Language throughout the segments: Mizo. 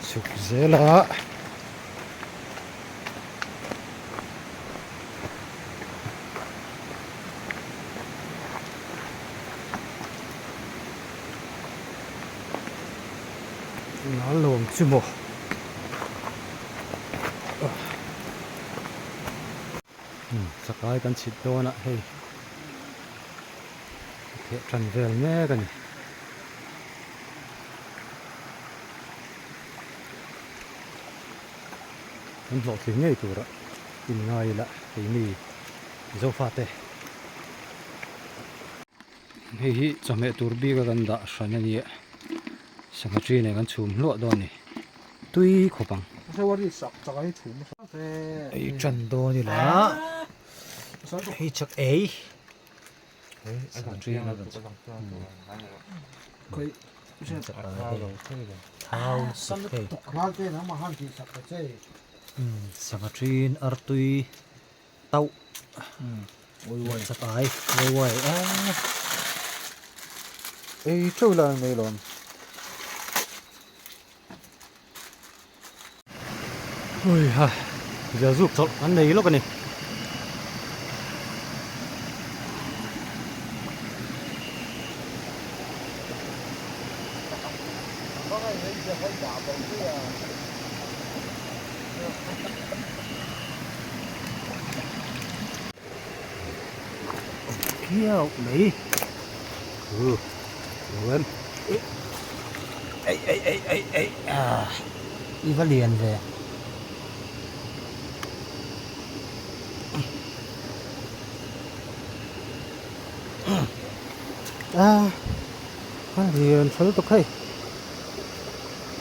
Chhuk zel a. Nal lo ang chu maw. Chakai kan chhit dawn a hei theh tan vel mek a ni. Kan hlawhtling ngei tura inngai ila keini Zofate. Hei hi chawhmeh tur bik a kan dah hran a ni a, sangha ṭi nen kan chhum hluah dawn a ni. Tui khawp ang. Ei ṭan dawn ila hei chak ei sangha ṭi nen kan chhum thau sak hei sangha ṭin artui tauh sak ai uai a ei theuh la nei lawm. Ui ha zial zuk chawlh an nei lawk a ni. Khiau mai u lo em ei ei ei ei ei ah i va lian ve ah a lian tha lutuk hei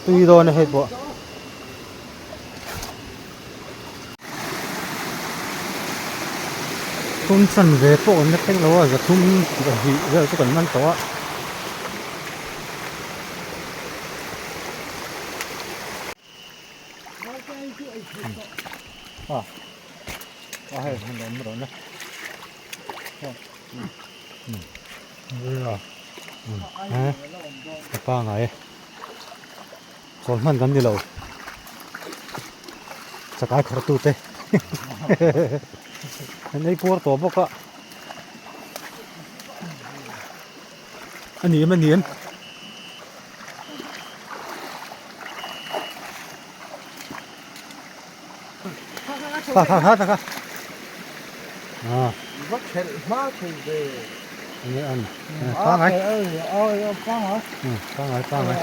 tui dawn a hei pawh. Thum chan ve pawh awm na thleng lo a za thum pahnih vel chu kan man tawh a. A hei han awm rawh na. A pangai e. Chawl hman kan ni lo. Chakai khawrh tu te an ei puar tawh bawk a. A ni em a ni em. Kha kha kha kha. À. Vắt thel hma thei ve. Nge an. Pangai. Pangai. Pangai pangai.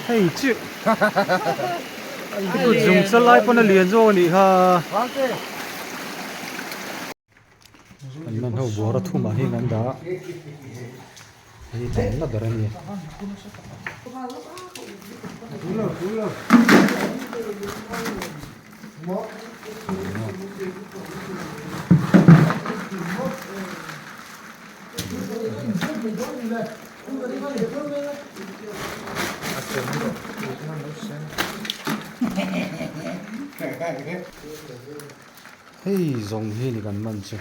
Hei chu. Kut zung chal lai pawn a lian zawk a nih kha. Kan man ho bawr a thum ah hian an dah a. Hei tamna ber a ni. Hei zawng hi ni kan man chu.